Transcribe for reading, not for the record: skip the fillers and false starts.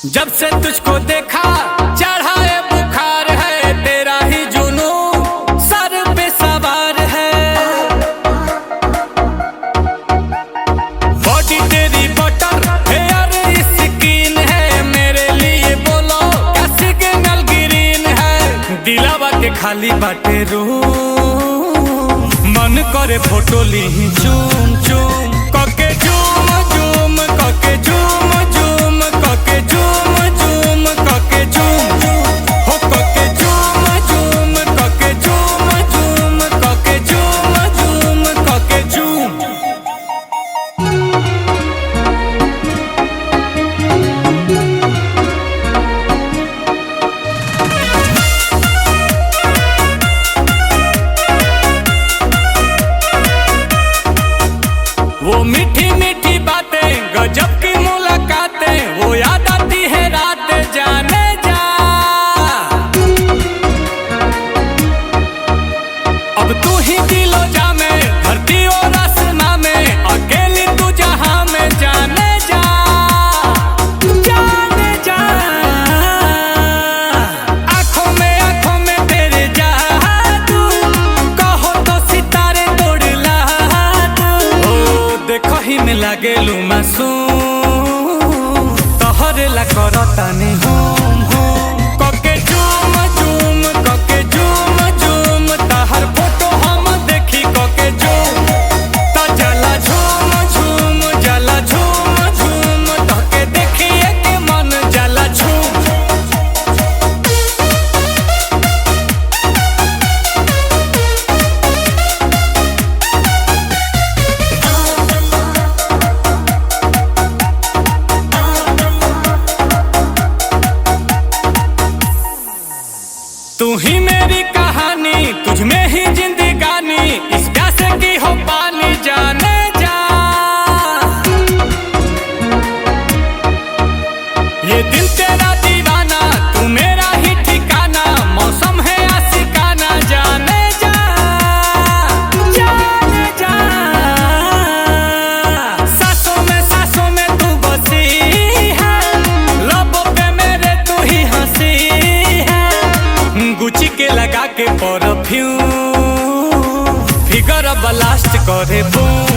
जब से तुझको देखा चढ़ा है बुखार है, तेरा ही जुनू सर पे सवार है। बॉडी तेरी बटर हेयर स्किन है, मेरे लिए बोलो क्या सिग्नल ग्रीन है। दिलावा के खाली बाटे रूम, मन करे फोटो ली चूम चूम कके झूम झूम कके झूम झूम कके झूम झूम कके झूम हो कके झूम झूम कके झूम झूम कके झूम झूम कके झूम। वो मीठी मीठी बातें गजब की मुलाकातें, वो याद आती है रात जाने जा। अब तू ही दिलो जा में धरती और आसमां में, अकेली तू जहां में जाने जा जाने जा। आंखों में तेरे जादू, कहो तो सितारे तोड़ ला दूं। ओ देखो ही में लागेलू मासूम, तोहरे ला करतानी होम होम कके झूम झूम कके झूम झूम, तहर फोटो हम देखी कके झूम। त जाला झूम झूम जाला झूम झूम, तोके देखिए के मन जाला झूम। तू ही मेरी कहानी, तुझ में ही जिंदगानी, इस प्यास की हो पानी जाने जा। ये दिल तेरा दीवाना, तू मेरा ही ठिकाना, मौसम है आशिकाना जाने जा जाने जा। सांसों में तू बसी है, लबों पे मेरे तू ही हंसी है। गुची के लगा के परफ्यूम, फिगर ब्लास्ट करे बूम।